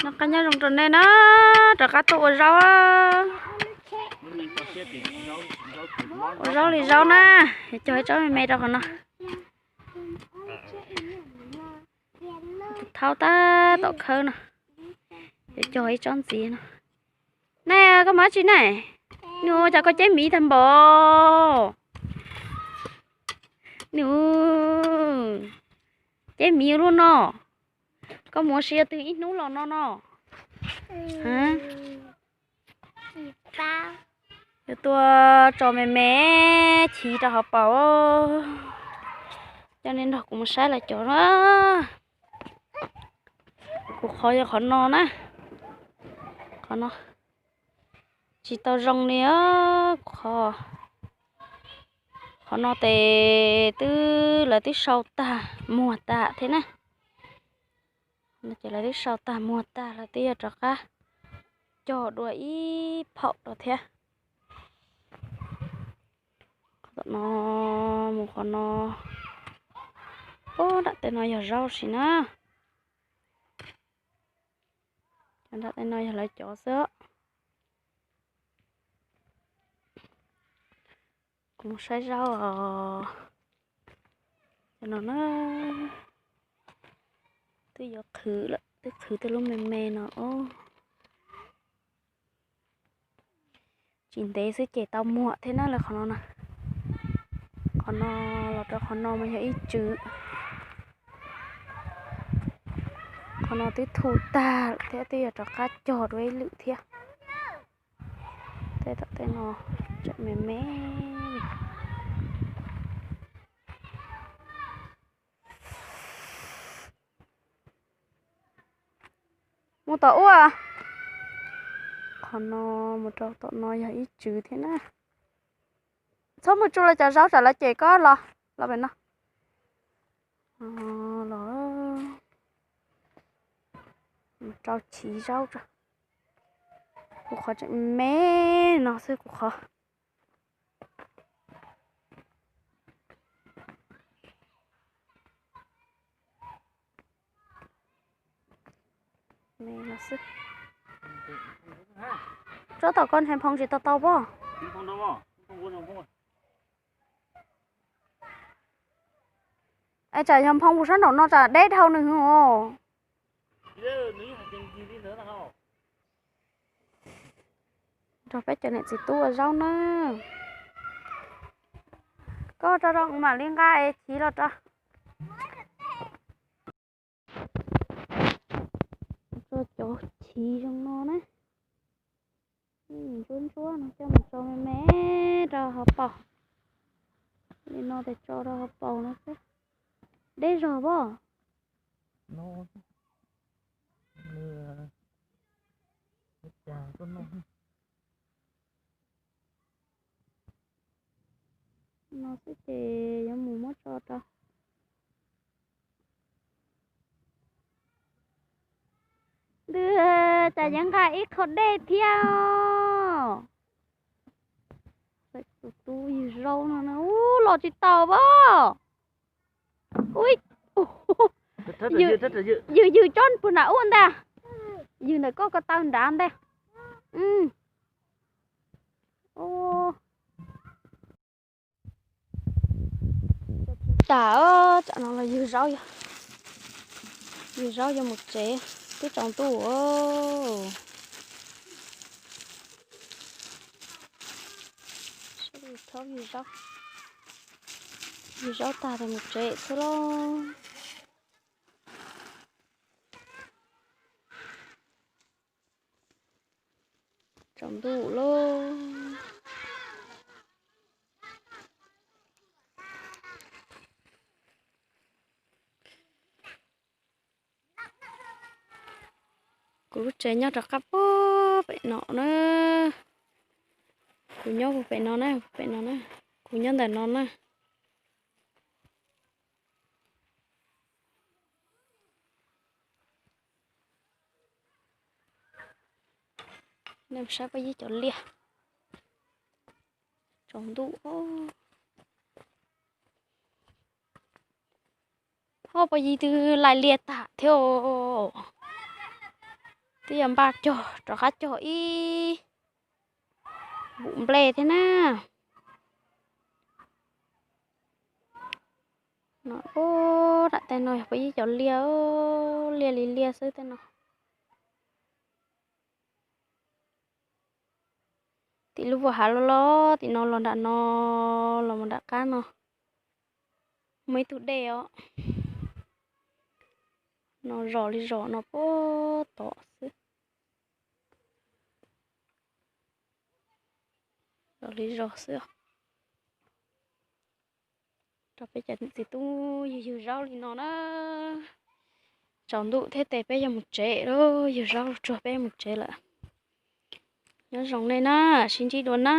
Noj qab nyob zoo rau nej na, rov qab tuaj ua zaub. Ua zaub li zaub na, cog ib tsob me me rau qhov no. Thaub tab tom khawb no, yuav cog ib tsob ntxiv no. Naj, koj mus dab tsi na? Nws ua cas koj ceb miv tag npaum? Nws ceb miv luaj no. Koj mus ua si twg ib hnub los no no? Yuav tua tso me me chiv rau hauv paus. Coj nej nrog kuv mus saib lawv cov na. Kuv qhov yog qhov no na. Qhov no tsis tau zoo li. Kuv qhov, qhov no tes twb, lawv twb sau tag muag tag thiab na. Ces lawv twb sau tag muag tag, lawv twb yuav rov qab cog dua ib phaum rau thiab. Qhov tom no mus qhov no. Ub, nram tej no yog zaub sis na. Cov nram tej no yog lawv cov xwb. Kuv mus saib zaub os. Cov no na, twb yuav qhwv lawm, twb qhwv tej lub me me no os. Tsis ntev xwb ces tau muag thiab na lawv qhov no na. Qhov no los rau qhov no mas yog ib tswv. Qhov no twb thu tag lawm thiab, twb yuav rov qab cog dua ib lwm thiab. Tej tom tej no tseem me me. Mus tom ub. Qhov no mus rau tom no yog ib tswv thiab na. Txhob mus tsuj lawv cov zaub tsam lawv cem koj los, los pem no. Los mus rau chiv zaub tso. Kuv qhov tseem me no xwb kuv qhov. Me no xwb. Tsob tom koj ntshe nphoo tsis tau tau pob. Es tsam yog nphoo puas sab nraum no tsam deb dhau nws os. Nrog peb cov niam txiv tub ua zaub na. Koj tso rau kuv mam li nqa es chiv los tso. Tso cov chiv zoo no na. Ntsuab ntsuab no coj mus tso me me rau hauv paus. Li no tes tso rau hauv paus no xwb. Deb zog pob. No xwb ces yuav mus muab tso rau. Ntws, cas yeej nqa ib qho dej thiab. Tus tub ywg zaub no na, ub, los tsis taus pob. Ub, ywg, ywg tsob puag nram ub ntag. Ywg ntawm koj ko taw nrad ntag. Tas, tsam no los ywg zaub, ywg zaub yuav mus tsev, twb tsaus ntuj. Ywg zaub, ywg zaub tag tes mus tsev xwb lauj. Tsaus ntuj lauj. Kuv lub tsev nyob rov qab puag pem no na. Kuv nyob puag pem no na, pem no na. Kuv nyob ntawm no na. Nej saib pob yib cov liaj. Tsaus ntuj. Ho pob yib twb laij liaj tag thiab. Twb yog npaj cog rov qab cog ib vum nplej thiab na. No, nram tej no yog puav ib cov liaj, liaj li liaj xwb tej no. Tim lub vuag hav los los, tim no los nram no, los mus nram qab no muaj ib tug dej os. No zos li zos no puag tod xwb. Zos li zos xwb. Rau peb cov txiv tub yug yug zaub li no na. Tsaus ntuj thiab tes peb yuav mus tsev lawm, yug zaub tsuag peb mus tsev lawm. Nyob zoo nej na, sib ntsib dua na.